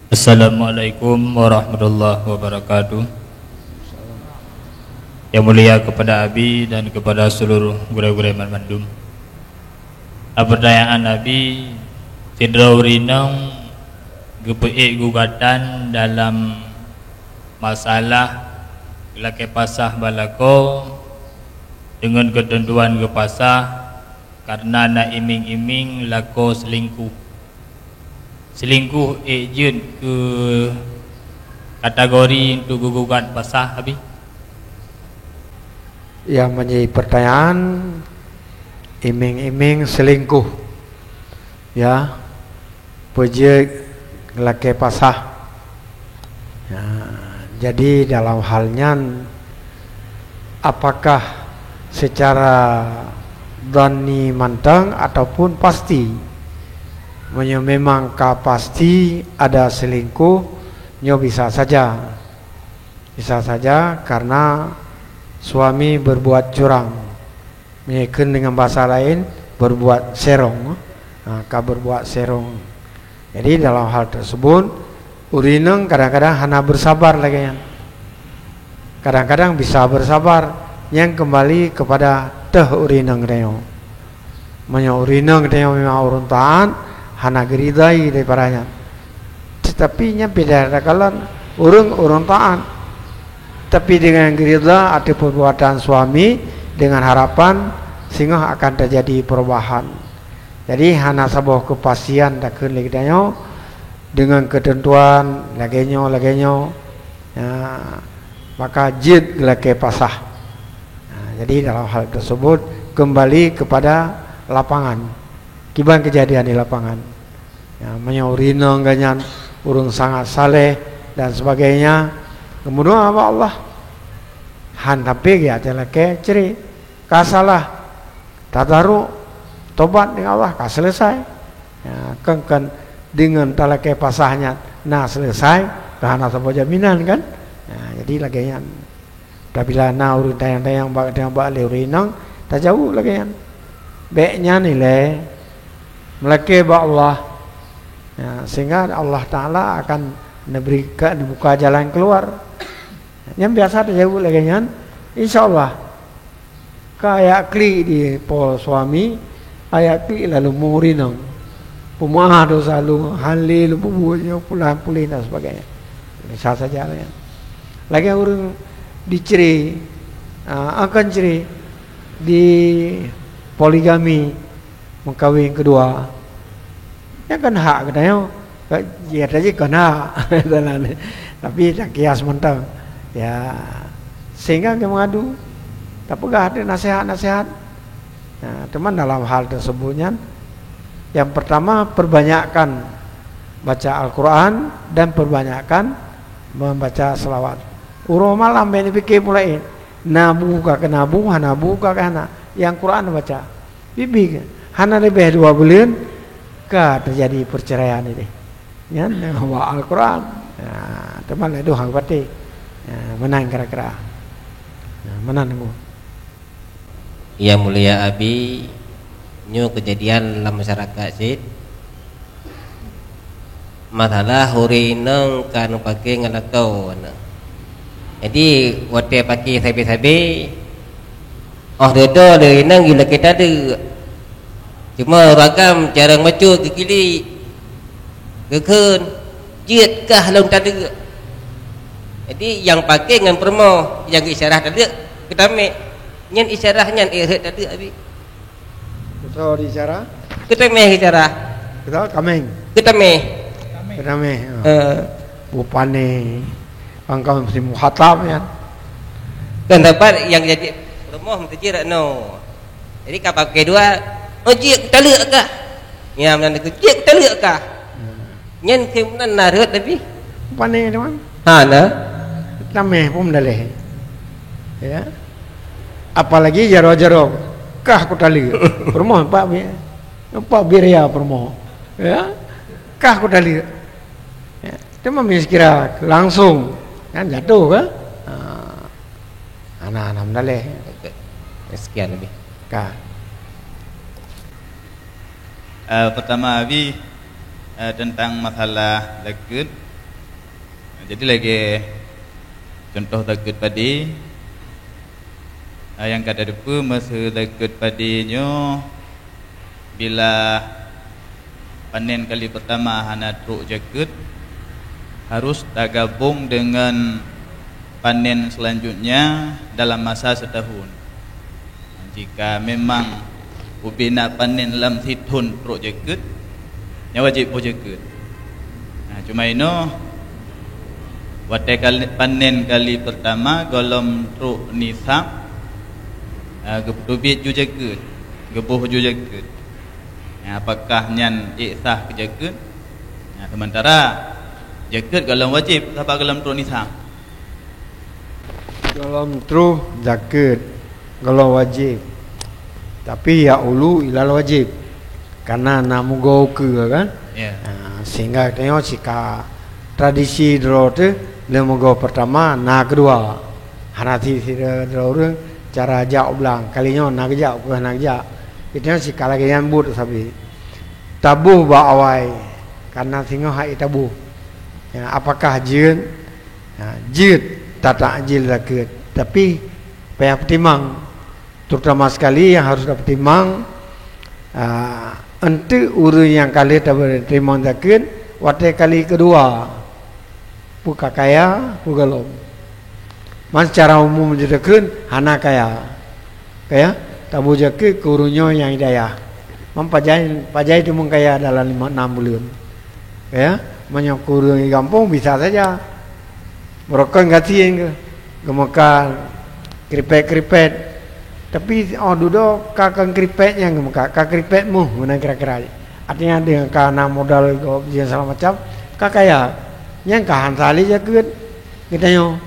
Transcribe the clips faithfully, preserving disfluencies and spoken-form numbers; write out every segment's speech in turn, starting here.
Assalamualaikum warahmatullahi wabarakatuh. Yang mulia kepada Abi dan kepada seluruh gurée-gurée banmandum. A, pertanyaan Abi, sidroe ureuëng inong geupeuék gugatan dalam masalah lakée pasah bak lakoe deungon keuteuntuan geupasah kareuna na iming-iming lakoe seulingkuh. Seulingkuh ék jeuet keu kategori untuk geugugat pasah, Abi? Yang menjadi pertanyaan, iming-iming selingkuh, ya, peujeuet lakée pasah. Ya, jadi dalam hal nyan, apakah secara dhanni mantong ataupun pasti? Meunyoe memang ka pasti ada selingkuh, nyoe bisa saja. Bisa saja karena suami berbuat curang. Meunyoe kheun dengan bahasa lain, berbuat serong. Ha, ka berbuat serong. Jadi dalam hal tersebut, ureuëng inong kadang-kadang hana bersabar lagée nyan. Kadang-kadang bisa bersabar, nyang kembali kepada teuh ureuëng inong geutanyoe. Meunyoe ureuëng inong geutanyoe memang ureuëng taat, hana geuridai daripada nyan. Tetapi nyan pih takalon ureuëng, ureuëng taat. Tapi dengan geurida ateueh perbuatan suami, dengan harapan singoh akan terjadi perubahan. Jadi hana saboh kepastian takheun lé geutanyoe dengan ketentuan lagée nyoe, lagée nyoe. Ya, maka jeuet geulakée pasah. Nah, jadi dalam hal tersebut kembali kepada lapangan. Kiban kejadian di lapangan. Ya, meunyoe ureuëng inong geuh nyan ureuëng sangat saleh dan sebagainya, keumudian bak Allah, han tapi geujak talakée cre, ka salah, tadaruk, tobat dengan Allah, ka selesai. Ya, kan, kan dengan talakée pasah nyan na selesai, ka hana saboh jaminan kan. Ya, jadi lagée nyan. Apabila na ureuëng tanyong-tanyong bak, tanyong bak lé ureuëng inong, tajaweueb lagée nyan. Bék nyan ilée meulakée bak Allah, ya, sehingga Allah Taala akan neubri, ka neubuka jalan keuluar. Nyang biasa tajaweueb lagée nyan, insya Allah. Ka jak klik di po suami, jak klik lalu meu ureuëng inong. Peumeuáh dosa lôn, han lé lôn peubuet nyoe, pulan puléh dan sebagainya. Bisa saja lagée nyan. Lagée ureuëng dicre, a, akan cre, di poligami, meukawen keudua. Nyan kan hak geutanyoe. Ka, ya, tadi kan hak. Tapi takias mantong. Ya, sehingga geumeungadu, tapeugah teuh nasihat-nasihat. Nah, teuma dalam hal tersebut nyan, yang pertama, perbanyakkan baca Al-Quran dan perbanyakkan membaca selawat. Uroe malam bék neupike mulai. Na bu ka keu na bu, hana bu ka keu hana. Nyang Quran baca. Bibi hana leubeh dua buleuen ka teujadi perceraian ideh. Nyan bak Al-Quran. Ha, teuma lé doh haba patéh. Ha, meunan kira-kira. Ha, meunan nunggu. Yang mulia Abi, nyoe kejadian lam masyarakat cit. Masalah ureuëng inong ka neupaké ngon lakoe na. Jadi, watée paké sabe-sabe, oh dudoe lé inong geulakée taleuek. Cuma ureuëng agam carông bacut geukilik, geukheun, "Jeuet kah lôn taleuek?" Jadi, nyang paké ngon peurumoh, nyang geuisyarah taleuek, geutamé. Nyan isyarah nyan ék rhot taleuek, Abi. Beutôi di isyarah? Geutamé isyarah. Beutôi, kaméng. Geutamé. Geutamé. Oh. Eh. Bupane. Angkau mesti muhatab nyan. Kan dapat nyang jadi peurumoh meuteujeuet rak no. Jadi ka paké dua, "Oh, jeuet taleuek kah?" Nyan meunan, "Jeuet taleuek kah?" Hmm. Nyan keunan na rhot tapi. Pane teuma? Ha, na. Tameh pun daleh. Ya. Apalagi jaroe-jaroe, "Kah kutaleuek?" Peurumoh pak bi-, pak biria peurumoh. Ya. "Kah kutaleuek?" Ya. Teuma meusikira langsung kan jatuh ke? Ha. Hana, hana meudaleh. Okey. Sekian lebih. Ka. Eh, pertama, Abi, eh, tentang masalah lakeut. Jadi lagée contoh zakeuet padé, nyang ka tateupeue meuseu zakeuet padé nyoe, bila panen kali pertama hana trok zakeuet, harus tagabong deungon panen selanjutnya dalam masa setahun. Jika memang ubena panen lam sithon trok zakeuet, nyan wajéb boh zakeuet. Nah, cuma inoe watée kali, panen kali pertama gohlom trok nisab, geupeutubiet ju zakeuet, geuboh ju zakeuet. Nah, apakah nyan ék sah keu zakeuet? Nah, sementara zakeuet gohlom wajéb sabab gohlom trok nisab. Gohlom troh zakeuet, gohlom wajéb. Tapi ya ulu ilal wajéb. Karena na mugo ukeue kan? Ya. Ha, sehingga tanyoe sika tradisi droe teuh, le mugo pertama, na kedua. Hana si sidroe ureuëng cara jak u blang. Kali nyoe na geujak, ukeue hana geujak. Itu nyan sika lagée nyan buet sabe. Taboh bak awai. Karena singoh hai taboh. Ya, apakah jeuet? Ha, jeuet tatakjil zakeuet, tapi payah peutimang. Terutama sekali yang harus tapetimang, ha, enteuk ureuëng nyang ka lheueh tapetimang zakeuet watée kali keudua, peue ka kaya, peue gohlom. Man secara umum jeuet zakeuet hana kaya. Kaya, taboh zakeuet keu ureuëng nyoe nyang hidayah. Mam pajai, pajai teumong kaya dalam lima enam buleuen. Kaya, meunyoe keu ureuëng di gampông bisa saja. Meurokon gasien geuh, geumeuka kripet-kripet. Tapi oh dudoe ka kon kripet nyang geumeuka, ka kripet meuh meunan kira-kira. Artinya dengan ka na modal gob jih segala macam, ka kaya. Nyang ka han saleh zakeuet geutanyoe.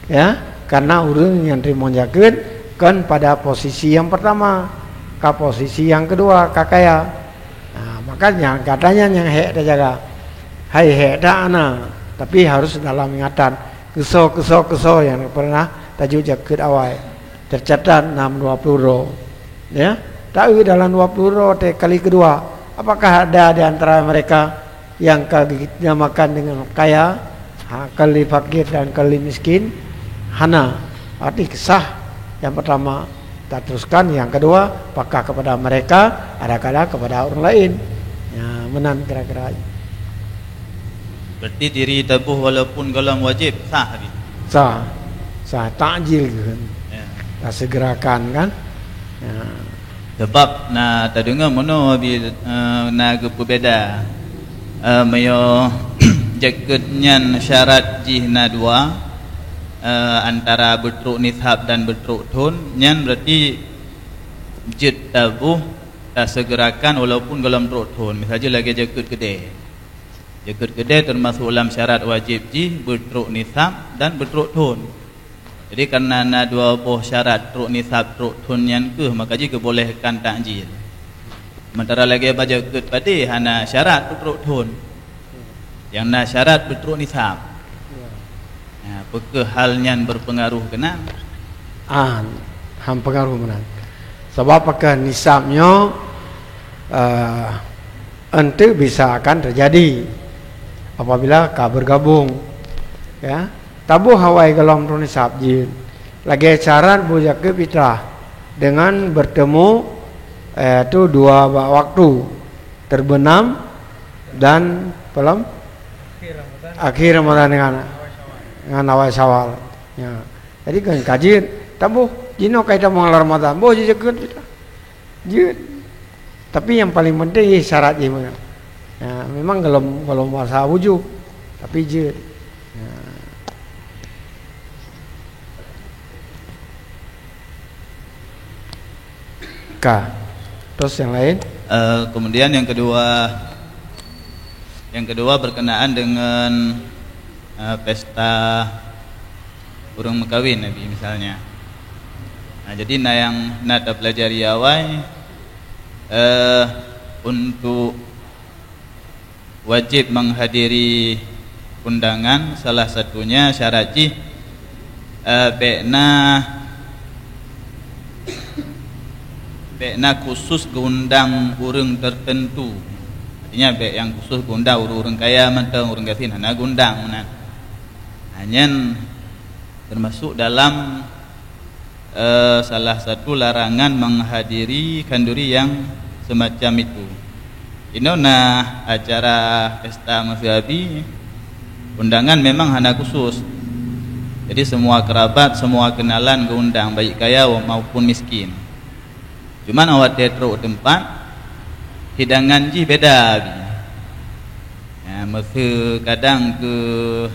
Ya, karena ureuëng nyang teurimong zakeuet kon pada posisi nyang pertama, ka posisi nyang kedua ka kaya. Nah, makanya gata nyan nyang hék tajaga. Hai hék ta ana, tapi harus dalam ingatan. Keusoe, keusoe, keusoe nyang pernah tajok zakeuet awai. Tercatat enam dua puluh droe. Ya, taeu dalam dua puluh droe teh kali kedua. Apakah ada di antara mereka yang ka dinamakan dengan kaya, ha, kali fakir dan kali miskin? Hana. Arti kisah yang pertama tateruskan, yang kedua apakah kepada mereka, adakala kepada orang lain. Ya, meunan kira-kira. Berarti diri taboh walaupun gohlom wajib sah tadi? Sah. Sah, takjil kan. Ya. Tasegerakan kan. Ya. Sebab na tadeungoe meunoe bi, eh, na geupeubeda, eh, meunyoe jakeuet nyan syarat jih na dua, eh, antara beutrok nisab dan beutrok thon, nyan berarti jeuet taboh tasegerakan walaupun gohlom trok thon. Misal jih lagée jakeuet keudée. Jakeuet keudée teumasok lam syarat wajéb jih beutrok nisab dan beutrok thon. Jadi, karena na dua boh syarat trok nisab trok thon nyan kheueh, maka jih geubolehkan takjil. Sementara lagée bak jakeuet padé hana syarat beutrok thon. Nyang na syarat beutrok nisab. Ya, peukeuh hal nyan berpengaruh keunan? Ah, han pengaruh meunan. Sabab peukeuh nisab nyoe, eh, enteuk bisa akan terjadi apabila ka bergabung, ya. Taboh awai gohlom trok nisab jih. Lagée syarat boh jakeuet fitrah dengan bertemu, eh, tu dua ba-, waktu, terbenam dan pelam akhir Ramadan dengan, dengan awai Syawal. Ya. Jadi kan ka jeuet taboh, jinoe ka tamong lam Ramadan, boh jih jakeuet fitrah. Jeuet. Tapi yang paling penting jih syarat jih meunan. Ya, memang gohlom, gohlom masa wujub, tapi jeuet. Ya. Ka. Terus yang lain? Eh, kemudian yang kedua, yang kedua berkenaan dengan, eh, pesta ureuëng meukawin, Nabi, misalnya. Nah, jadi na nyang na tapelajari awai, eh, untuk wajéb menghadiri undangan, salah satunya syarat jih, eh, bék na, bék na khusus geuundang ureuëng tertentu. Artinya, bék nyang khusus geuundang ureuëng-ureuëng kaya mantong, ureuëng gasien hana geuundang meunan. Nyan teumasuk dalam, eh, salah satu larangan menghadiri khanduri yang semacam itu. Inoe na acara pesta mazhabi, undangan memang hana khusus. Jadi semua kerabat, semua kenalan geuundang, baik kaya maupun miskin. Cuman awak watée trok teumpat, hidangan jih beda. Ya, meuseu kadang keu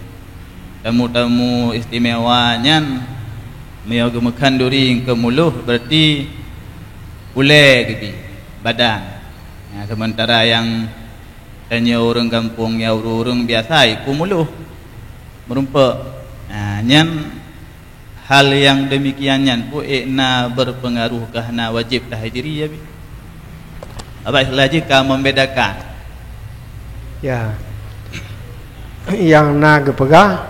tamu-tamu istimewa nyan, meunyoe geumeukan duri keu muloh, berarti ulée geubi badan. Ya, sementara yang tanyoe ureuëng gampông, ya, ureuëng-ureuëng biasa, iku muloh, meurumpok. Nah, nyan hal yang demikian nyan pun ék na berpengaruh kah na wajib tahadiri, ya, bi? Abah istilah jih ka membedakan. Ya. Yang na geupeugah,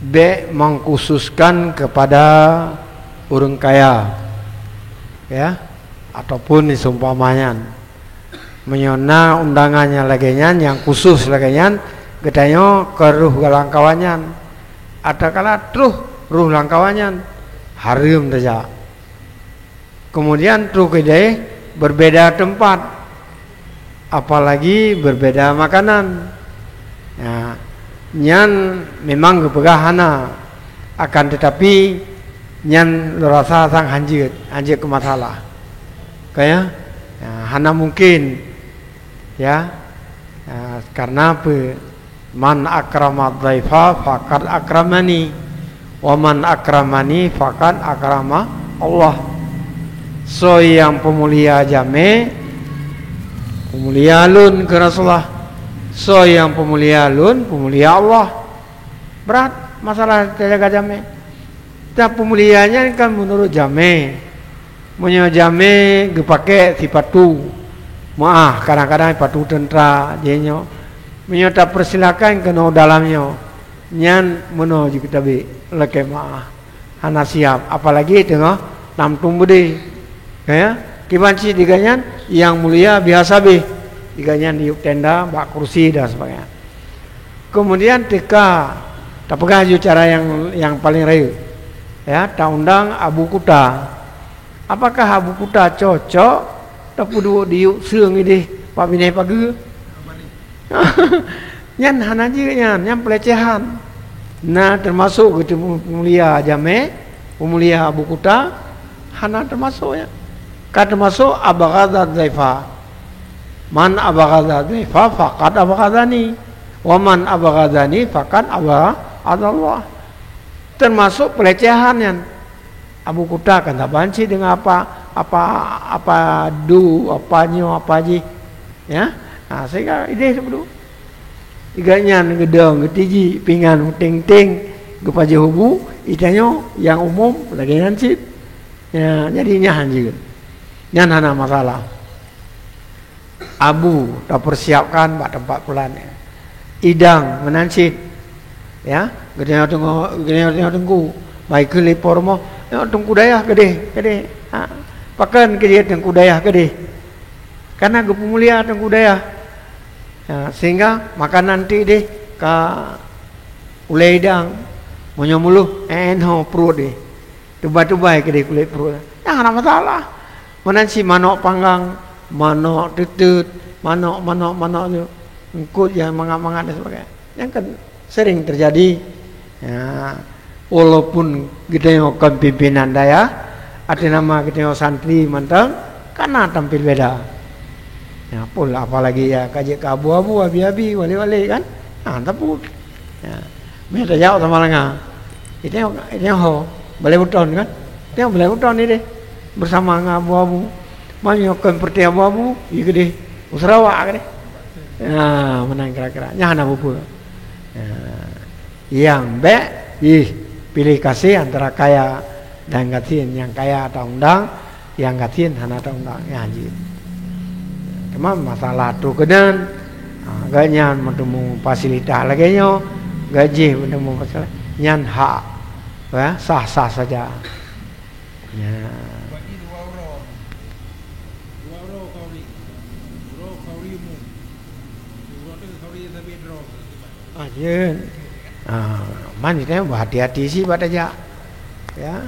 bék mengkhususkan kepada ureuëng kaya, ya, ataupun seumpama nyan. Meunyoe na undangan nyang lagée nyan, nyang khusus lagée nyan, geutanyoe keu roh lam kawan nyan. Atawa kala troh roh lam kawan nyan, hareuem tajak. Keumudian troh keudeh, beubeda teumpat, apalagi beubeda makanan. Nah, nyan memang geupeugah hana, akan teutapi nyan lôn rasa sang hanjeuet, hanjeuet keu masalah. Ka ya? Nah, hana mungken, ya. Nah, karena apa? "Man akrama dhaifa faqad akramani, wa man akramani faqad akrama Allah." Soe nyang peumulia jamé, peumulia lôn, kheun Rasulullah. Soe nyang peumulia lôn, peumulia Allah. Brat masalah teujaga jamé. Tapi peumulia nyan kan meunurot jamé. Meunyoe jamé geupaké sipatu meuáh, kadang-kadang sipatu teuntra jih nyoe. Meunyoe tapeusilakan keunoe dalam nyoe, nyan meunoe jikeutabek lakée meuáh. Hana siab, apalagi teungoh nam tueng beudé. Ya, kiban cit diganyan nyang mulia biasa beh. Diganyan diyueb tenda, bak kursi dan sebagainya. Keumudian teuka, tapeugah ju cara nyang, nyang paleng rayeuk. Ya, taundang Abu Kuta. Apakah Abu Kuta cocok tapeuduek diyueb seueng ideh bak binéh pageue? Nyan hana jeuet nyan, nyan pelecehan. Na teumasok geuteumé peumulia jamé, peumulia Abu Kuta, hana teumasok nyan. Ka teumasok abghadha dhaifa. "Man abghadha dhaifa faqad abghadhani, wa man abghadhani faqad abghadallah." Teumasok pelecehan nyan. Abu Kuta kan saban cit deungon apa, apa, apa du, apa nyoe, apa jih. Ya. Ha, sehingga ideh seubeudôh. Iga nyan geudong, geutiji, pingan, teng-teng, geupajoh ubu, itanyoe nyang umum lagée nyan cit. Ya, jadi nyan jeuet. Nyan hana masalah. Abu tapeusiapkan bak teumpat pulan. Idang meunan cit. Ya, geutanyoe teungoh, geutanyoe teungoh teungku. Bai keu lé po rumoh, "Nyoe teungku dayah keudeh, keudeh." Ha, pakon keudeh teungku dayah keudeh? Karena geupeumulia teungku dayah. Ha, sehingga makanan ti deh ka ulée idang. Meunyoe muloh, eh, eh, nyoe pruet deh. Tubai-tubai keudeh kulét pruet. Nyan hana masalah. Meunan cit manok panggang, manok teuteut, manok, manok, manok tu. Eungkot nyang mangat-mangat dan sebagainya. Nyan kan sering terjadi. Ya, walaupun geutanyoe kon pimpinan dayah, até nama geutanyoe santri mantong, ka na tampil beda. Ya, pun apalagi ya, ka jeuet keu abu-abu, abi-abi, wali-wali kan. Ha, tapeubuet. Ya. Meutajak sama langa. Itu, itu ho. Balai buton kan? Itu balai buton ni deh. Bersama dengan abu-abu. Mami akan perti abu-abu, iya ke deh. Sarawak ke deh. Ya, menang kira-kira. Nyan hana apa-apa. Ya. Nyang bék, ih, pilih kasih antara kaya dan gasien. Nyang kaya taundang, nyang gasien hana taundang, nyan jeuet. Teuma masalah tu keunan, ha, gobnyan meuteumu fasilitas lagée nyoe, gajih meuteumu fasilitas, nyan hak, ya, sah-sah saja. Ya. Ah, jeuet. Ha, man jitanyong, "Bah hati-hati si bak tajak." Ya.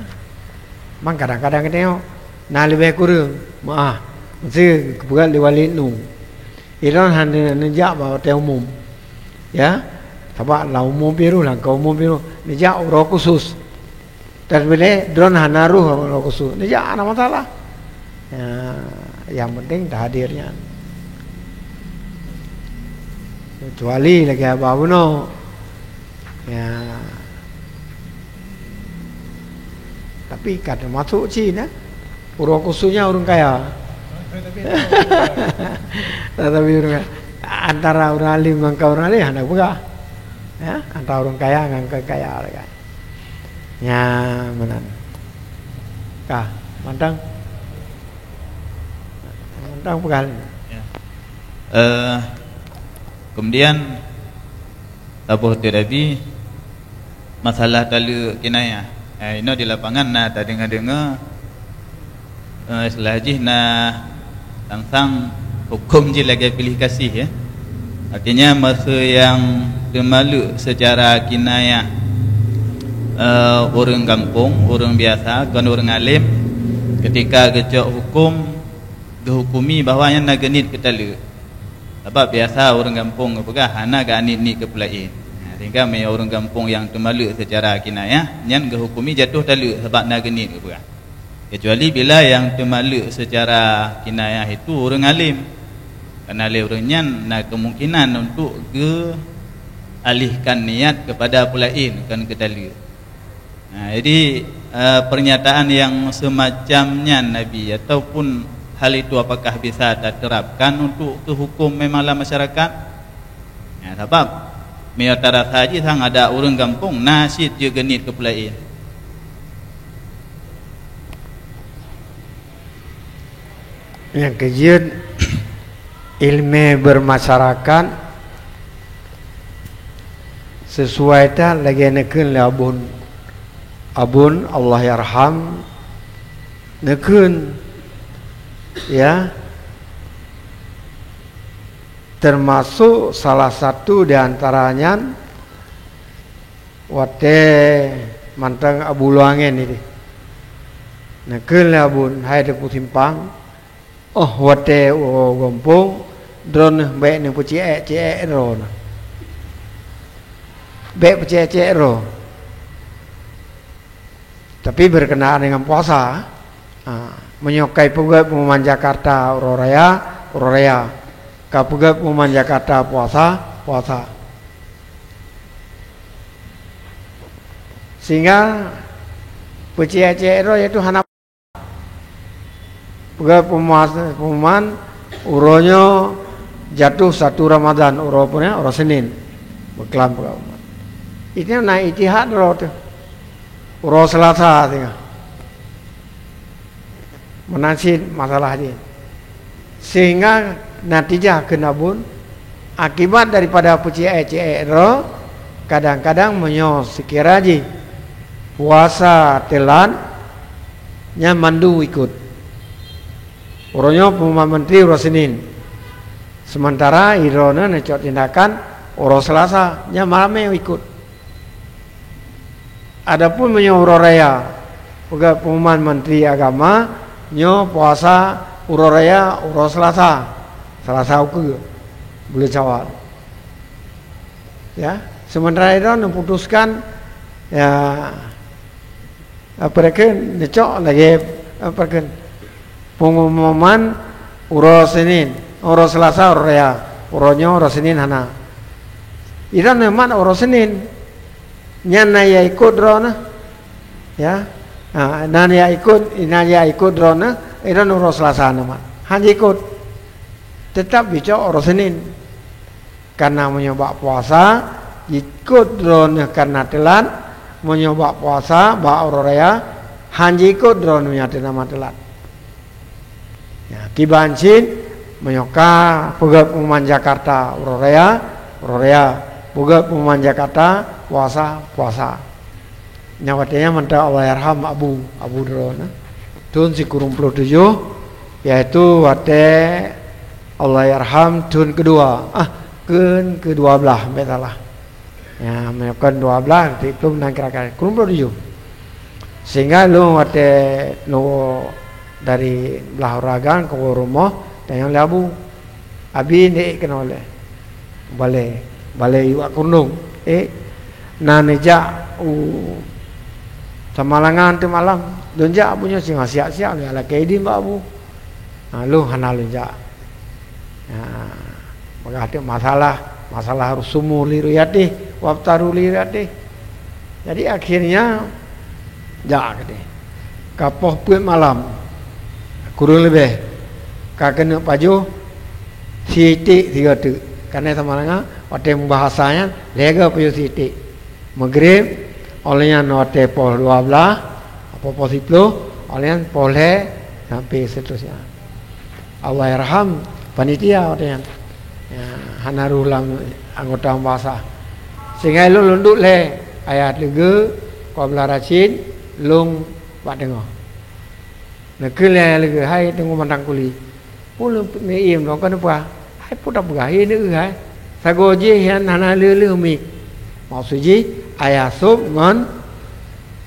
Man kadang-kadang geutanyoe na leubeh kureueng, meu'ah, meusé geupeugah lé Walid Nu. Ilôn hana neujak bak watée umum. Ya. Sabab lam umum pih rôh, lam ka umum pih rôh, neujak uroe khusus. Terbile droen hana rôh uroe khusus, neujak hana masalah. Ya, nyang penting tahadir nyan. Kecuali lagée haba bunoe. Ya. Tapi ka teumasuk cit, eh. Uroe khusus nyan ureuëng kaya. Tetapi ureuëng kaya. Antara ureuëng alim ngon ka ureuëng alim hana peugah. Ya, antara ureuëng kaya ngon ka kaya lagée. Nya meunan. Ka, mantong. Mantong peugah lé. Ya. Eh, kemudian, saboh teuk Nabi, masalah taleuek kinayah. Eh, inoe di lapangan na tadeungoe-deungoe, eh, istilah jih na sang-sang huköm jih lagée piléh gaséh, ya. Artinya, meusé nyang teumaleuek seucara kinayah, eh, ureuëng gampông, ureuëng biasa, kon ureuëng além, keutika geucok huköm, geuhukumi bahwa nyan na geuniet keu taleuek. Sabab biasa ureuëng gampông geupeugah hana geuaniet-niet keu peulaén. Ha, sehingga meunyoe ureuëng gampông nyang teumaleuek seucara kinayah, nyan geuhukumi jatuh taleuek sabab na geuniet geupeugah. Kecuali bila nyang teumaleuek seucara kinayah itu ureuëng além. Karena lé ureuëng nyan na kemungkinan untuk geualihkan niat kepada peulaén, kon keu taleuek. Nah, jadi, eh, pernyataan yang semacam nyan, Nabi, ataupun hal itu apakah bisa taterapkan untuk keu huköm memang lam masyarakat? Nah, sabab meunyoe tarasa jih sang ada ureuëng gampông na cit jeuet geuniet keu peulaén. Nyang keujeuet, ileumé bermasyarakat sesuai that lagée neukheun lé Abon. Abon, Allahyarham, neukheun, ya, termasuk salah satu di antara nyan, watée mantong Abu Luangen nyan, neukheun lé Abon, hai Teungku Simpang, oh, watée uroe gampông, droeneueh bék neupeuciek-ciek droeneueh. Bék peuciek-ciek droe. Tapi berkenaan dengan puasa, ha, meunyoe ka ipeugét pengumuman Jakarta uroe raya, uroe raya. Ka peugét pengumuman Jakarta puasa, puasa. Sehingga peuciek-ciek droe, yaitu hana peugét pengumuman, pengumuman uroe nyoe jatuh satu Ramadan, uroe apa nyan? Uroe Senin. Beuklam peugét pengumuman. Itu na ijtihad droe teuh. Uroe Selasa singoh. Meunan cit masalah jih. Sehingga natijah kheun Abon, akibat daripada peuciek-ciek droe, kadang-kadang meunyoe seukira jih puasa teulat, nyan mandum ikot. Uroe nyoe pengumuman menteri uroe Senin. Sementara droeneueh neucok tindakan uroe Selasa, nyan ramé ikot. Adapun meunyoe uroe raya, peugah pengumuman Menteri Agama, nyoe puasa uroe raya, uroe Selasa, Selasa ukeue buleuen Syawal. Ya, sementara itu neuputuskan, ya, apa kheun, neucok lagée, apa kheun, pengumuman uroe Senin, uroe Selasa uroe raya, uroe nyoe uroe Senin hana. Iran neumat uroe Senin. Nyan na ya ikot droeneueh. Ya. Ha, na ya ikot, na ya ikot droeneueh, iran uroe Selasa neumat. Han jikot. Tetap jicok uroe Senin. Karena meunyoe bak puasa, jikot droeneueh karena teulat, meunyoe bak puasa, bak uroe raya, han jikot droeneueh nyang teunama teulat. Ya, kiban cit, meunyoe ka peugét pengumuman Jakarta uroe raya, uroe raya, peugét pengumuman Jakarta puasa, puasa. Nyan watée nyan mantong Allahyarham Abu, Abu droeneueh. Thon sikureueng ploh tujoh, yaitu watée Allahyarham thon keudua, ah, kheun keudua blaih, bék salah. Ya, meunyoe kon dua blaih, tiep lom nan kira-kira. Kureueng ploh tujoh. Sehingga lôn watée lôn dari blah Uragan keu rumoh, tanyong lé Abu. Abi, nyoe keunoe lé. Balée, balée yuak keunoe. Eh, na neujak u Samalanga teuk malam. Lôn jak Abu nyoe singoh siap-siap lé, lakée idin bak Abu. Ha, lôn hana lôn jak. Ha, peugah teuk masalah, masalah sumu li ru'yatih, wabtaru li ru'yatih. Jadi akhirnya jak keudeh. Ka poh peuet malam, kureueng leubeh ka keuneuk pajoh sitik sigoe teuk. Karena Samalanga watée meubahasa nyan lhée goe pajoh sitik. Maghrib, óh lheueh nyan watée poh dua blaih, poh, poh siplôh, óh lheueh nyan poh lhée, sampai seterusnya. Allahyarham panitia watée nyan. Ya, hana rôh lam anggota meubahasa. Sehingga lôn, lôn duek lé Ayah Leugeu, Kobla Rasyid, lôn bak teungoh. Neukheun lé Ayah Leugeu, "Hai Teungku Mantang Kuli, peue lôn neuiem lôn keuneuk peugah? Hai peue tapeugah, ie neueu hai. Sagoe jih nyan hana lheueh-lheueh miet." Maksud jih, Ayah Sop ngon,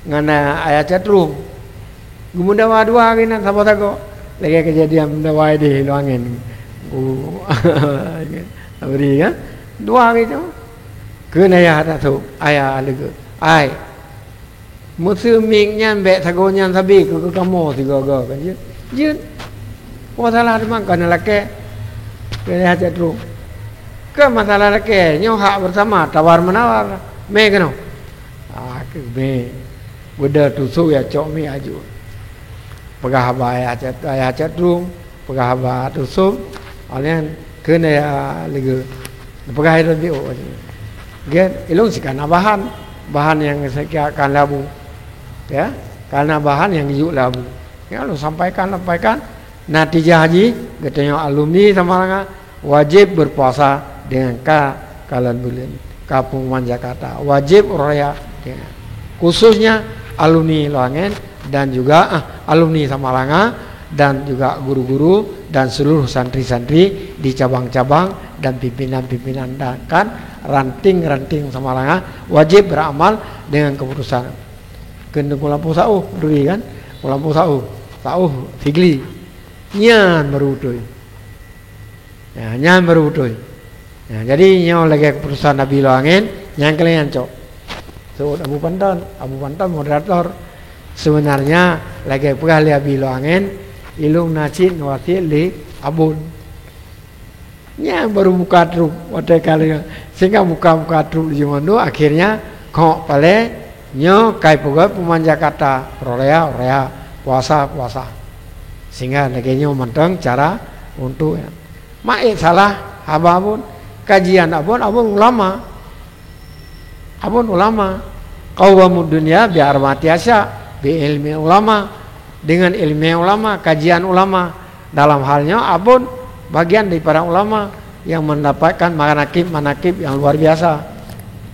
ngon Ayah Catrung. Geumeudawa dua hari nan saboh sagoe. Lagée keujadian meudawa ideh Lueng Angén. Oh, Abri, ya? Dua hari tu. Kheun Ayah Catrung, Ayah Leugeu, "Ai, meuseu miet nyan bék sagoe nyan sabe keu, keu kamoe sigoe-goe," kan jeuet. Jeuet. Peue masalah teuma, kon lakée. Kheun Ayah Catrung, "Kon masalah lakée, nyoe hak bersama, tawar menawar. Mé keunoe." Ah, keu mé. Beudôh tusok ya cok mé aju. Peugah haba Ayah Cat-, Ayah Catrung, peugah haba tusok, óh lheueh nyan kheun Ayah Leugeu. Peugah ilôn biôh. Gen, ilôn sika na bahan, bahan nyang sika kan lé Abu. Ya, ka na bahan nyang geuyue lé Abu. Ya, lôn sampaikan, sampaikan. Natijah jih, geutanyoe alumni Samalanga wajéb berpuasa dengan ka kalon buleuen, ka pengumuman Jakarta. Wajéb raya, ya. Khususnya alumni Lueng Angén dan juga, ah, alumni Samalanga dan juga guru-guru dan seluruh santri-santri di cabang-cabang dan pimpinan-pimpinan dan kan ranting-ranting Samalanga wajéb beramal dengan keputusan. Kheun Teungku Lampôh Sauh, duri kan? Teungku Lampôh Sauh, Sauh Sigli. Nyan baru beutôi. Ya, nyan baru beutôi. Ya, jadi nyoe lagée keputusan Abi Lueng Angén, nyang keuh lheueh nyan cok. Seuôt Abu Panton, Abu Panton moderator. Sebenarnya lagée peugah lé Abi Lueng Angén, ilôn na cit neuwasiet lé Abon. Nyan baru buka trup watée ka lheueh, sehingga buka-buka trup di Jumandu, akhirnya kok palée nyoe kai peugét pengumuman Jakarta, raya, raya, puasa, puasa. Sehingga lagée nyoe mantong cara untuk, ya. Maet salah haba Abon, kajian Abon, Abon ulama. Abon ulama. Qawwamud dunya bi arba'ati asya, bi ilmi ulama, dengan ilmu ulama, kajian ulama. Dalam hal nyoe Abon bagian daripada ulama yang mendapatkan manakib-manakib yang luar biasa.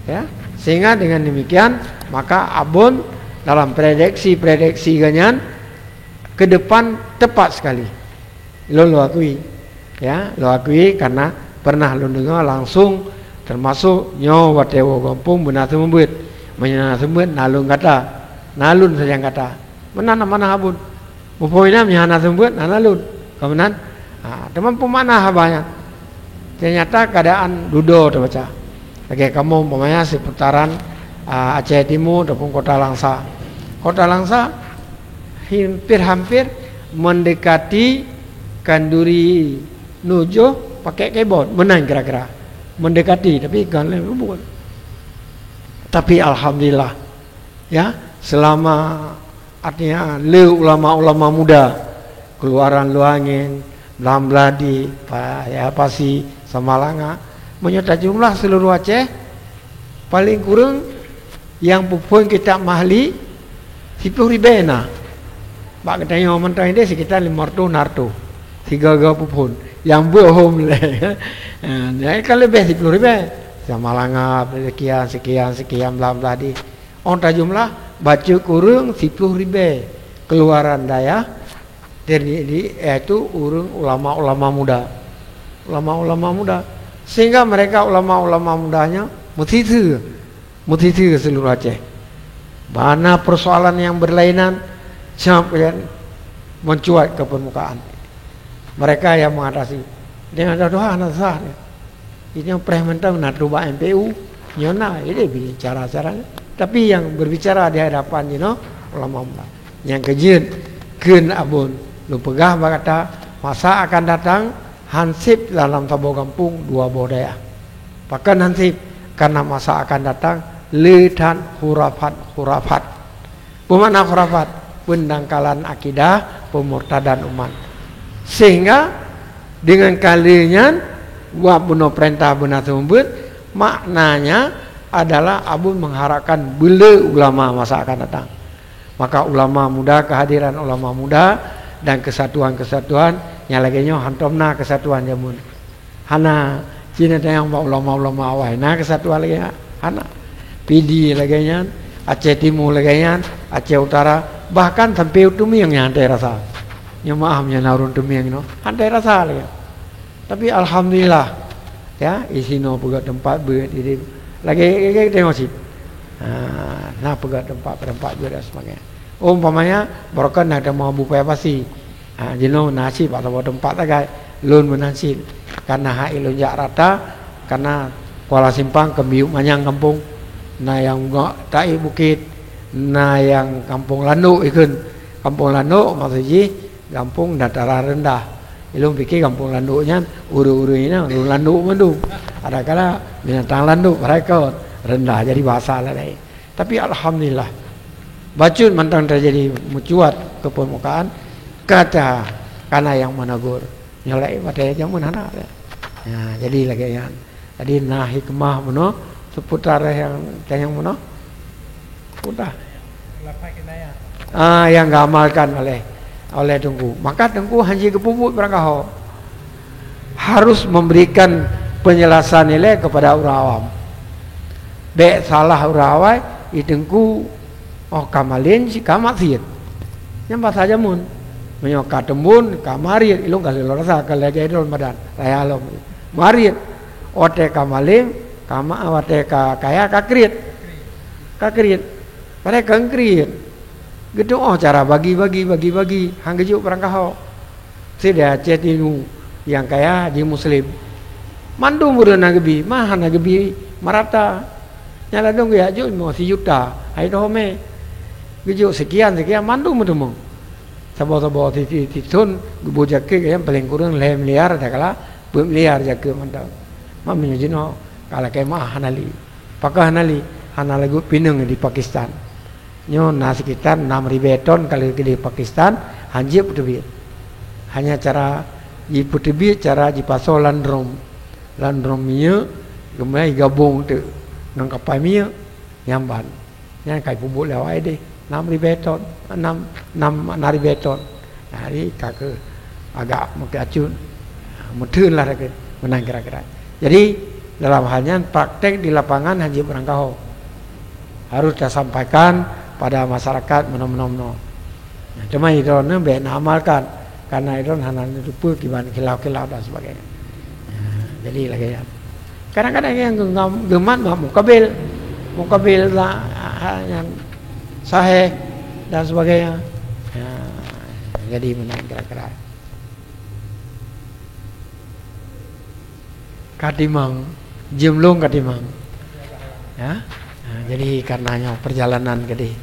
Ya, sehingga dengan demikian maka Abon dalam prediksi-prediksi geuh nyan ke depan tepat sekali. Lôn lôn akui. Ya, lôn akui karena pernah lôn deungoe langsung, termasuk nyoe watée woe gampông beuna seumeubeuet. Meunyoe na seumeubeuet, na lôn gata. Na lôn sajan gata. Meunan na manah Abon. Muphom inan meunyoe hana seumeubeuet, na lôn. Ka meunan? Ha, teuma peue makna haba nyan? Ternyata keadaan dudoe teubaca. Lagée kamoe umpamanya seputaran, a, Aceh Timu ataupun Kota Langsa. Kota Langsa hampir-hampir mendekati khanduri nujoh pakai kebon, meunan kira-kira. Mendekati, tapi kon lé buet. Tapi alhamdulillah, ya, selama, artinya, lé ulama-ulama muda, keluaran Lueng Angén, Blang Blahdeh, Pa-, ya, Pasi, Samalanga, meunyoe tajumlah seluruh Aceh, paling kureueng nyang peuphon kitab Mahli siploh ribée na. Bak geutanyoe mantong ideh sekitar limong reutôh na reutôh. Sigoe-goe peuphon. Nyang beuet hom lé. Ha, nyan ka leubeh siploh ribée. Samalanga, sekian, sekian, sekian, Blang Blahdeh. Óh tajumlah, bacut kureueng siploh ribée keuluaran dayah, terdiri, yaitu ureuëng ulama-ulama muda. Ulama-ulama muda. Sehingga mereka ulama-ulama muda nyan meusiseue Meusisi seluruh Aceh. Bana persoalan yang berlainan, siap kan, mencuat ke permukaan. Mereka yang mengatasi. Dengan tuha na sah. Ini preh mantong na tuba M P U, nyoe na, ini bicara-cara. Tapi yang berbicara di hadapan jinoe ulama muda. Nyang keujeuet kheun Abon, lôn peugah bak gata, masa akan datang, hansip dalam saboh gampông dua boh dayah. Pakon hansip? Karena masa akan datang le that khurafat-khurafat. Peue makna khurafat? Peundangkalan akidah, pemurtadan umat. Sehingga dengan kali nyan, buat bunoe peurintah beuna seumeubeuet, maknanya adalah Abon mengharapkan beu le ulama masa akan datang. Maka ulama muda, kehadiran ulama muda dan kesatuan-kesatuan nyang lagée nyoe, hantom na kesatuan jameun. Hana, cina tayang bak ulama-ulama awai na kesatuan lagée nyan. Hana. Pidie lagée nyan, Aceh Timu lagée nyan, Aceh Utara, bahkan sampai u Teumieng nyan hana rasa. Nyoe maaf nyan na ureuëng Teumieng nyoe, hana rasa lagée nyan. Tapi alhamdulillah, ya, isinoe peugah teumpat beuet, jadi lagée, lagée tengok cit. Ha, na peugah teumpat, teumpat beuet dan sebagainya. Umpamanya, barokan na teuma bupaya pasi. Ha, jinoe na cit bak saboh teumpat sagai. Lôn meunan cit. Karena hai lôn jak rata, karena Kuala Simpang keu miyueb manyang gampông. Na nyang Taib Bukit, na nyang Gampông Landok ikheun. Gampông Landok maksud jih gampông dataran rendah. Ilôn pike gampông Landok nyan ureuëng-ureuëng inong ureuëng landok mandum. Adakala binatang landok, parekot, rendah, jadi bahasa laén. Tapi alhamdulillah, bacut mantong teujadi meucuat keu peumukaan, kata kana nyang meuneugur. Nyoe laén watée jameun hana. Ya, jadi lagée nyan. Jadi na hikmah bunoe seputar nyang tanyong bunoe. Udah. Ah, yang diamalkan oleh oleh teungku. Maka teungku hana geupubuet barangkaho. Harus memberikan penjelasan ilée kepada orang awam. Bék salah orang awai, i teungku, oh, ka malem, si ka maksiet. Nyan bahasa jameun. Meunyoe ka teumbon, ka mariet, ilong ka lheueh rasa ka lagée droe madan, raya lom. Mariet, watée ka malem, ka ma-, watée ka kaya, ka kriet. Ka kriet. Padahai ka kriet. Geutuoh cara bagi-bagi, bagi-bagi, han geujok barangkaho. Sideh Aceh Timu nyang kaya di Muslim. Mandum ureuëng na geubi, ma hana geubi merata. Nyang ladom geujak jok mo sijuta, hai doh mé. Geujok sekian-sekian, mandum meuteumong. Saboh-saboh titi tithon geuboh jakeuet nyang paleng kureueng lhée miliar, takala peuet miliar jakeuet mantong. Ma meunyoe jinoe ka lakée meuah hana li. Pakon hana li? Hana lagot pineung di Pakistan. Nyoe na sekitar enam ribée ton ka lheueh keudeh Pakistan, han jeuet peuteubiet. Hanya cara jipeuteubiet, cara jipasoe lam drom. Lam drom minyeuk, geumai gabong teuk ngon kapai minyeuk, nyan ban. Nyan ka jipubuet lé awai deh, enam ribée ton, enam, enam, enam ribée ton. Jadi ka keuh agak meukacut, meuteun lah, meunan kira-kira. Jadi dalam hal nyan praktek di lapangan hana jeuet barangkaho. Harus tasampaikan pada masyarakat meunoe-meunoe. Nah, teuma droeneuh bék neuamalkan, karena droeneuh hana neuteupeue kiban khilaf-khilaf dan sebagainya. Nah, jadi lagée nyan. Kadang-kadang nyang geungam-, geumat bak mukabil, mukabil la-, ha, nyang sahih dan sebagainya. Ya, jadi meunan kira-kira. Ka timang, jeuem lôn ka timang. Ya. Ha, jadi karena nyoe perjalanan keudeh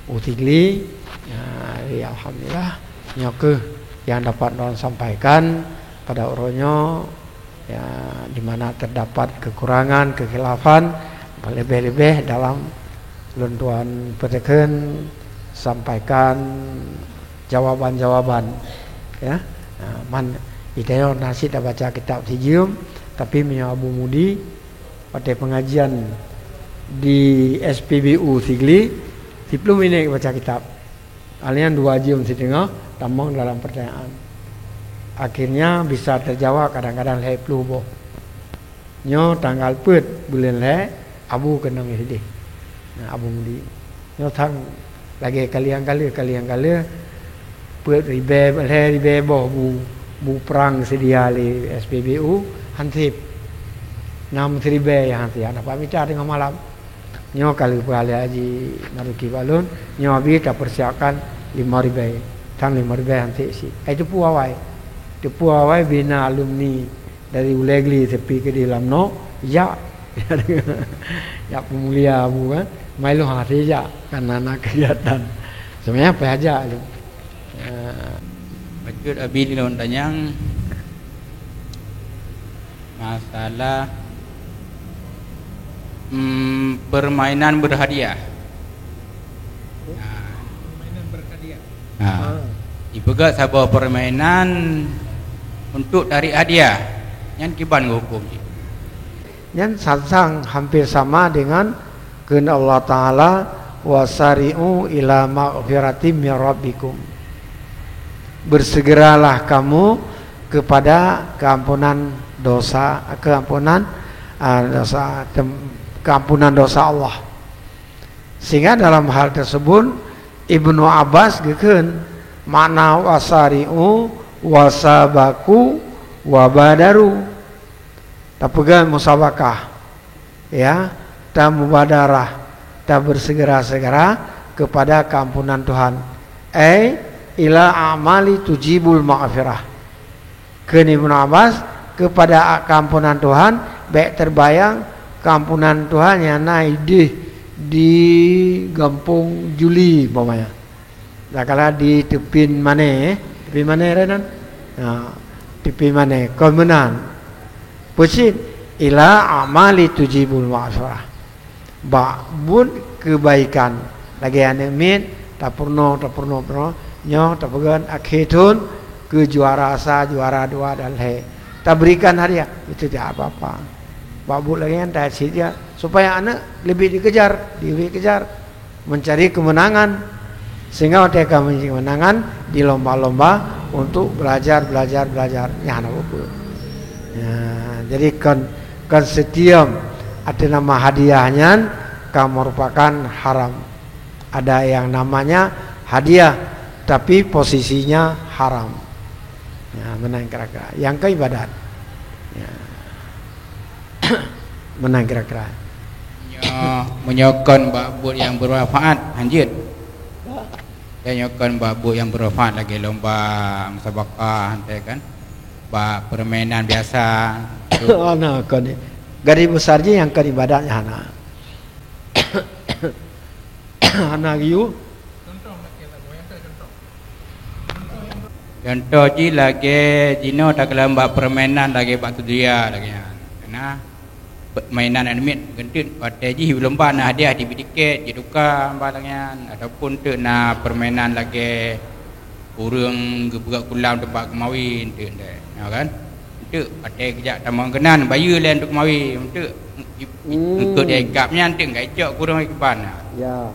u Sigli, ya, jadi alhamdulillah, nyoe keuh nyang dapat lôn sampaikan pada uroe nyoe. Ya, di mana terdapat kekurangan, kekhilafan, leubeh-leubeh dalam lôn tuan peuteukheun sampaikan jawaban-jawaban, ya. Ha, man, geutanyoe na cit tabaca kitab sijeuem, tapi meunyoe Abu Mudi, watée pengajian di S P B U Sigli, siplôh minét baca kitab. Hal nyan dua jeuem siteungoh tamong dalam pertanyaan. Akhirnya bisa terjawab kadang-kadang lhée ploh boh. Nyoe tanggal peuet buleuen lhée, Abu keunong sideh. Nah, Abu Mudi. Nyoe sang lagée kaliang ka lheueh, kaliang ka lheueh, peuet ribée, lhée ribée boh bu, bu prang seudia lé S P B U, hansip. Nam siribée nyang hansip, hana pamita teungoh malam. Nyoe ka lheueh peuralée haji Maruki bak lôn, nyoe abéh tapeusiapkan limong ribée, sang limong ribée han sép cit. Ai teupeu awai. Teupeu awai bina alumni dari Ulée Gli sepi keudeh lam nok, jak. Jak peumulia bu kan. Mai lôn hase jak, kan na, na kegiatan. Sebenarnya apa aja lôn. Ya. Bacut abi lôn tanyang masalah, hmm, permainan berhadiah. Nah. Permainan berhadiah. Nah. Ah. Dipeugah saboh permainan untuk tarik hadiah. Nyan kiban huköm jih. Nyan sansang hampir sama dengan kheun Allah Taala, "Wasari'u ila maghfiratim mir rabbikum." Bersegeralah kamu kepada keampunan dosa, keampunan, ah, dosa, tem-, keampunan dosa Allah. Sehingga dalam hal tersebut, Ibnu Abbas geukheun makna wasari'u, wasabaku, wabadaru. Tapeugah musabakah, ya, tamubadarah, tabersegera-segera kepada keampunan Tuhan. Ai ila amali tujibul maghfirah. Kheun Ibnu Abbas, kepada keampunan Tuhan, bék teubayang keampunan Tuhan nyang na ideh di Gampông Juli, umpamanya. Takala di Teupin Mané, eh? Teupin Mané re nan? Ha, Teupin Mané, kon meunan. Peucit, ila amali tujibul maghfirah. Bak buet keubaikan. Lagée aneuëk miet, tapeurunoe, tapeurunoe, peurunoe. Nyoe tapeugah akhé thon keu juara sa, juara dua dan lhée. Taberikan hadiah, itu tidak apa-apa. Bak buet lagée nyan tasit ya, supaya aneuëk leubeh dikejar, diberi kejar. Mencari kemenangan. Sehingga watée ka mencari kemenangan, dilomba-lomba untuk belajar, belajar, belajar. Nyan hana peue-peue. Ya, jadi kon, kon setiap ada nama hadiah nyan ka merupakan haram. Ada yang namanya hadiah, tapi posisinya haram. Ya, meunan kira-kira. Yang ke ibadat. Ya. Meunan kira-kira. Nyoe, meunyoe kon bak buet nyang bermanfaat, hanjeuet. Ya, nyoe kon bak buet nyang bermanfaat lagée lomba musabaqah, hantai kan. Bak permainan biasa. Hana kon. Garis besar jih nyang kon ibadat nyan hana. Hana geuyue. Contoh jih lagée jinoe takalon bak permainan lagée bak tudia lagée nyan. Karena mainan aneuk miet geunteuet watée jih lomba na hadiah jibri tiket, jituka bak lagée nyan, ataupun teuk na permainan lagée ureuëng geupeugah kulam teumpat keumawi enteuk, enteuk. Ya kan? Enteuk watée geujak tamong keunan bayeue lé untuk keumawi, enteuk i-, i-, Hmm. eungkôt ikab nyan enteuk enggak icok kureueng kiban. Ya.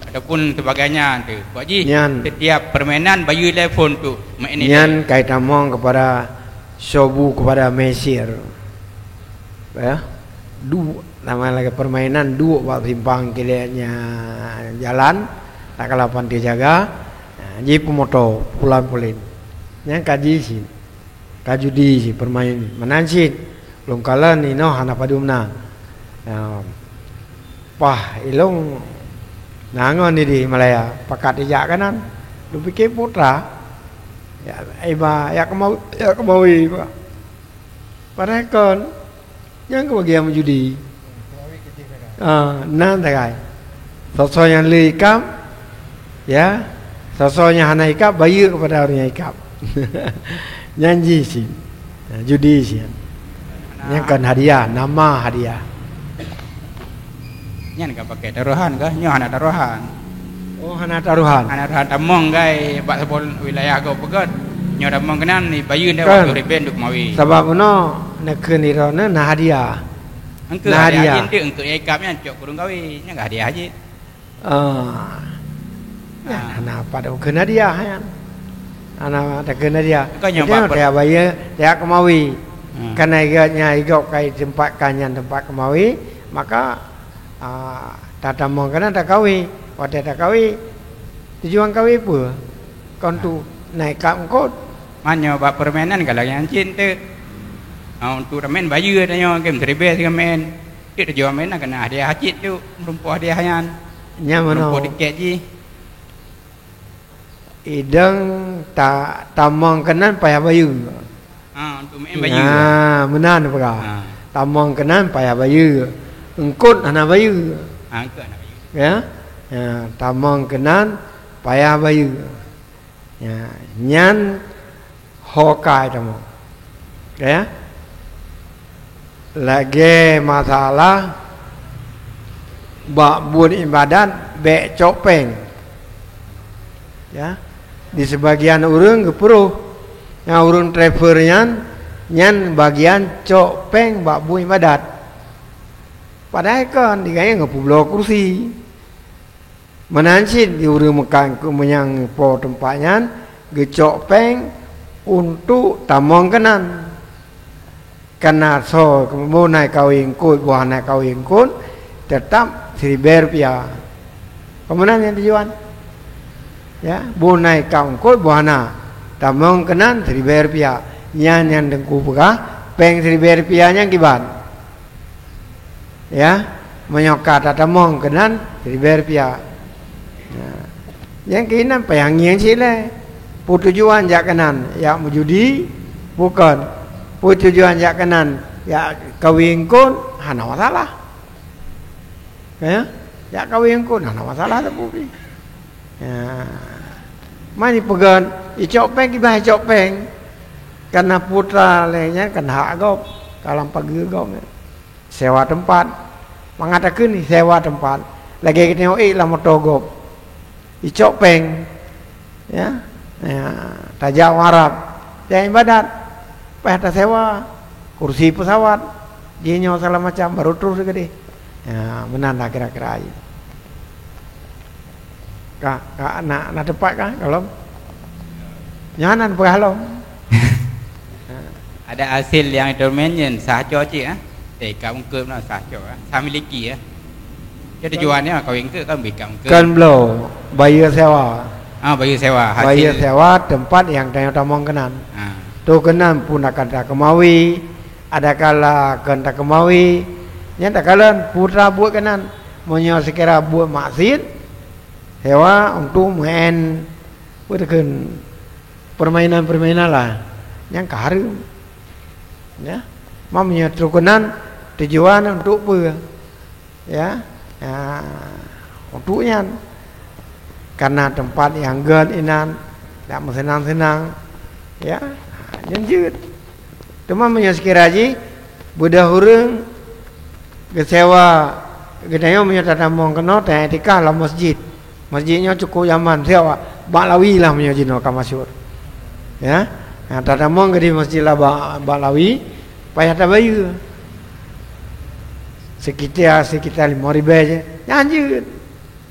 Ataupun sebagainya enteuk. Buat jih, Nyan. setiap permainan bayeue lé phon untuk main itu. Nyan kai tamong kepada sobu kepada mesir. Ya. Du, nama lagi permainan duek bak simpang kileknya jalan, tak kala pantai jaga, ha, ji pemoto pulan-pulen. Nyang kaji sih, ka judi sih permain. Meunan cit, lôn kalon inoe hana padum na. Ya, pah ilong nangon ni di Malaya, pakat ijak kanan. Lôn pikir putra. Ya, iba, ya kemau, ya kemawi, Pak. Padahai kon, nyang keubagian meujudi. Ah, na sagai. Soe-soe nyang le ikab, ya. Soe-soe nyang hana ikab, bayeue kepada ureuëng nyang ikab. Nyan ji sih. Nah, judi sih. Nyang kon hadiah, nama hadiah. Nyan ka pakai taruhan kah? Nyoe hana taruhan. Oh, hana taruhan. Hana taruhan tamong gai bak saboh wilayah gob peugét. Nyoe tamong keunan dibayeue lé Kan. waktu ribén duk mawi. Sabab meunoe neukheun droeneuh na hadiah. Engkeu Na hadiah hadiah. jih enteuk, engkeu ikab nyan cok kureueng gawi. Nyan ka hadiah jih. Ah. Nyan Ah. hana apa dah kheun hadiah nyan. Hana dah kheun hadiah. Bukan nyoe Jadi, bak per- dia bayeue, dia kemawi. Hmm. Karena iganya igok kai tempat kan nyan tempat kemawi, maka Ah, tatamong keunan takawi. Watée takawi, tujuan kawi peue? Kon tu naik kap eungkot. Manyoe bak permainan ka lagée nyan cit teuk. Ah, untuk tamén bayeue tanyoe game seribée sigoe meu'en. Cit tujuan meunan keunan hadiah cit tu, meureumpok hadiah nyan. Nyan meunoe. Meureumpok tiket jih. Idong ta-, tamong keunan payah bayeue. Ha, untuk meu'en bayeue. Ha, meunan peugah. Ha. Tamong keunan payah bayeue. Eungkot hana bayeue. Ha, eungkot hana bayeue. Ya. Ya, tamong keunan payah bayeue. Ya, nyan ho kai tamong. Ya. Lagèe masalah bak buet ibadat bèk cok péng. Ya. Di sibagian ureueng geupeurôh, nyang ureueng travel nyan, nyan bagian cok péng bak buet ibadat. Padahai kon, di gobnyan geupeubloe kursi. Meunan cit di ureueng Mekah keu meunyan po teumpat nyan geucok péng untuk tamong keunan. Kana soe boh na kawen eungkot, boh hana kawen eungkot, teutap siribèe rupiah. Peue meunan nyang tujuan? Ya, boh na kawen eungkot, boh hana, tamong keunan siribèe rupiah. Nyan nyang Teungku peugah, péng siribèe rupiah nyan kiban. Ya, meunyoe ka tatamong keunan, siribèe rupiah. Ya. Nyang keunan payah ngieng cit lé. Peue tujuan jak keunan? Jak meujudi? Bukon. Peue tujuan jak keunan? Jak kawen eungkot? Hana masalah. Ya? Jak kawen eungkot? Hana masalah teupeu pih. Ya. Man jipeugah, icok péng, kiban icok péng. Kana putra lé nyan kan hak gob, ka lam pageue gob nyan. Sewa teumpat. Mangat takheun sewa teumpat. Lagèe geutanyoe ék lam moto gob. Icok péng. Ya. Ya, tajak u Arab. Tajak ibadat. Payah tasewa. Kursi pesawat. Jih nyoe segala macam baru troh sigadeh. Ya, meunan lah kira-kira. Ka, ka, na, na teumpat ka, gohlom? Nyan na peugah lom. Ada hasil nyang ituman nyan sah cok cit, ah? Eh, ka eungkot na sah cok, ah? Sah miliki, ah? Jadi tujuan nyan kawen eungkot kan bri ka eungkot. Kan bloe, bayeue sewa. Ah, bayeue sewa, hasil. Bayeue sewa teumpat nyang tanyoe tamong keunan. Ah. Tu keunan pun akan takeumawi, adakala kon takeumawi, nyan takalon putra buet keunan. Meunyoe sikira buet maksiet, sewa untuk meu'en, peue takheun, permainan-permainan lah, nyang ka hareuem. Ya. Meunyoe trok keunan tujuan untuk peue? Ya. Ya, untuk nyan. Kana teumpat nyang gèt inan, dak meuseunang-seunang. Ya. Ha, nyan jeuet. Teuma meunyoe sikira jih beudôh ureueng geusewa, geutanyoe meunyoe tatamong keunoe, taiktikaf lam masjid. Masjid nyoe cukup nyaman, siok bak Lawi lah meunyoe jinoe ka masyhur. Ya. Nah, tatamong keudeh masjid lah bak, bak Lawi, payah tabayeue. Sekitar, sekitar lima ribèe je. Nyan jeuet.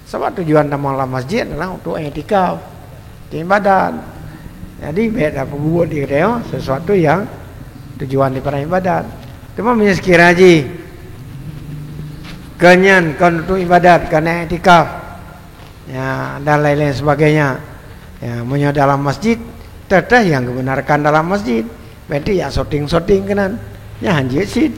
Sabab tujuan tamong lam masjid adalah untuk iktikaf, untuk ibadat. Jadi, bèk tapeubuet di geutanyoe sesuatu nyang tujuan daripada ibadat. Teuma meunyoe sekira jih keu nyan kon untuk ibadat, kon iktikaf, ya, dan lain-lain sebagainya. Ya, meunyoe dalam masjid, teuh-teuh nyang geubenarkan dalam masjid. Berarti ya syuting-syuting keunan. Nyan han jeuet cit.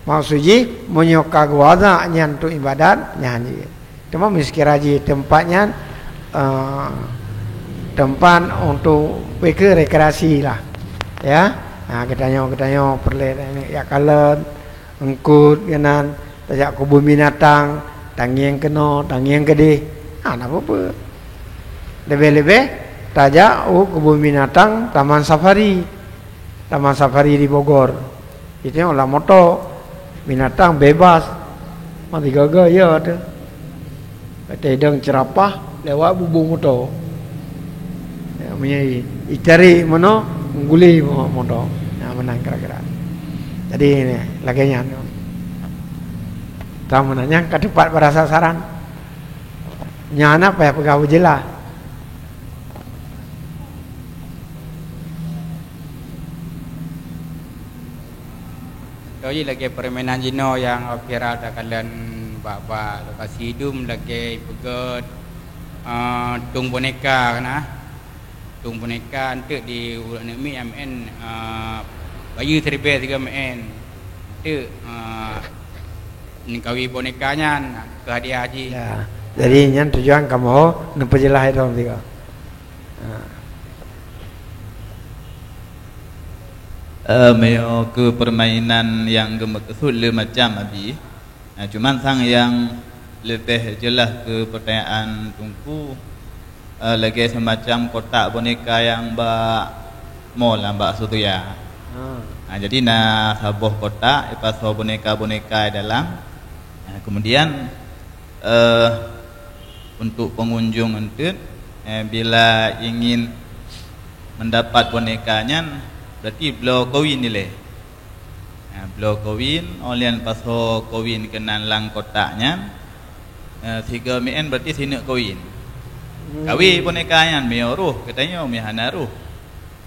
Maksud jih, meunyoe ka geuazak nyan untuk ibadat, nyan jih. Teuma meunyoe sekira jih teumpat nyan, eh, teumpat untuk pikir rekreasi lah. Ya. Ha, geutanyoe, geutanyoe peureulèe jak kalon, eungkot keunan, tajak keubun binatang, tangieng keunoe, tangieng keudeh. Hana peue-peue. Leubeh-leubeh tajak u keubun binatang Taman Safari. Taman Safari di Bogor. Itu lam moto, binatang bebas. Mati gaga ya tu. Kata idong cerapah lewat bubu moto. Ya, meunyo i, icari meunoe, mengguli mo-, moto. Ya, meunan kira-kira. Jadi, ni, lagèe nyan. Tamu nanya ka teumpat bak sasaran. Nyan apa ya peugah beujeulaih. Jadi lagèe permainan jinoe nyang viral takalon bak, bak lokasi dum lagèe peugöt, eh, tueng boneka kan, ah. Tueng boneka enteuk di ureueng aneuk miet nyang meu'en, eh, bayeue siribèe sigoe meu'en. Teuk, ah, neukawi boneka nyan keu hadiah jih. Ya. Jadi nyan tujuan kamoe neupeujeulaih lom sigoe. Ha. Eh, meunyoe keu permainan nyang geumeukeusut le macam, Abi. Nah, cuman sang nyang leubeh jeulaih keu peutanyaan Teungku, eh, lagèe seumacam kotak boneka nyang bak mall, bak Surya. Ha. Nah, jadi na saboh kotak, ipasoe boneka-boneka di dalam. Nah, kemudian, eh, untuk pengunjung enteuk, eh, bila ingin mendapat boneka nyan, berarti bloe koin ilèe. Ha, bloe koin, 'oh lheueh pasoe koin keunan lam kotak nyan, eh, sigoe meu'en berarti sineuk koin. Hmm. Kawi boneka nyan, meunyoe roh, geutanyoe meunyoe hana roh.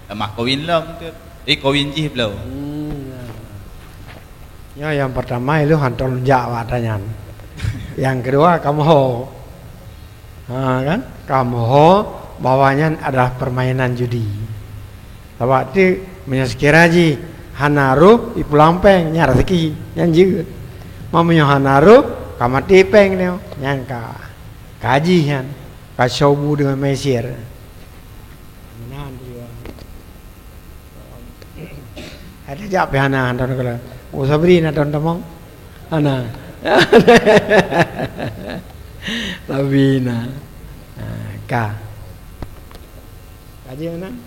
Tamah koin lom tu. Eh, koin jih bloe. Hmm, ya. Ya, yang pertama ilôn hantom jak bak ata nyan. Yang kedua, kamoe ho. Ha, kan? Kamoe ho bahwa nyan adalah permainan judi. Sabab tu, meunyoe sekira jih hana roh, ipulang péng, nyan rezeki, nyan jeuet. Ma meunyoe hana roh, ka maté péng nyoe, nyan ka, ka jih nyan, ka syu'ub deungon maisir. Meunan tu. Ada jak pih hana, hana kala. Oh, Sabri na ton tamong. Hana. Sabri na. Ha, ka. Ka jih meunan?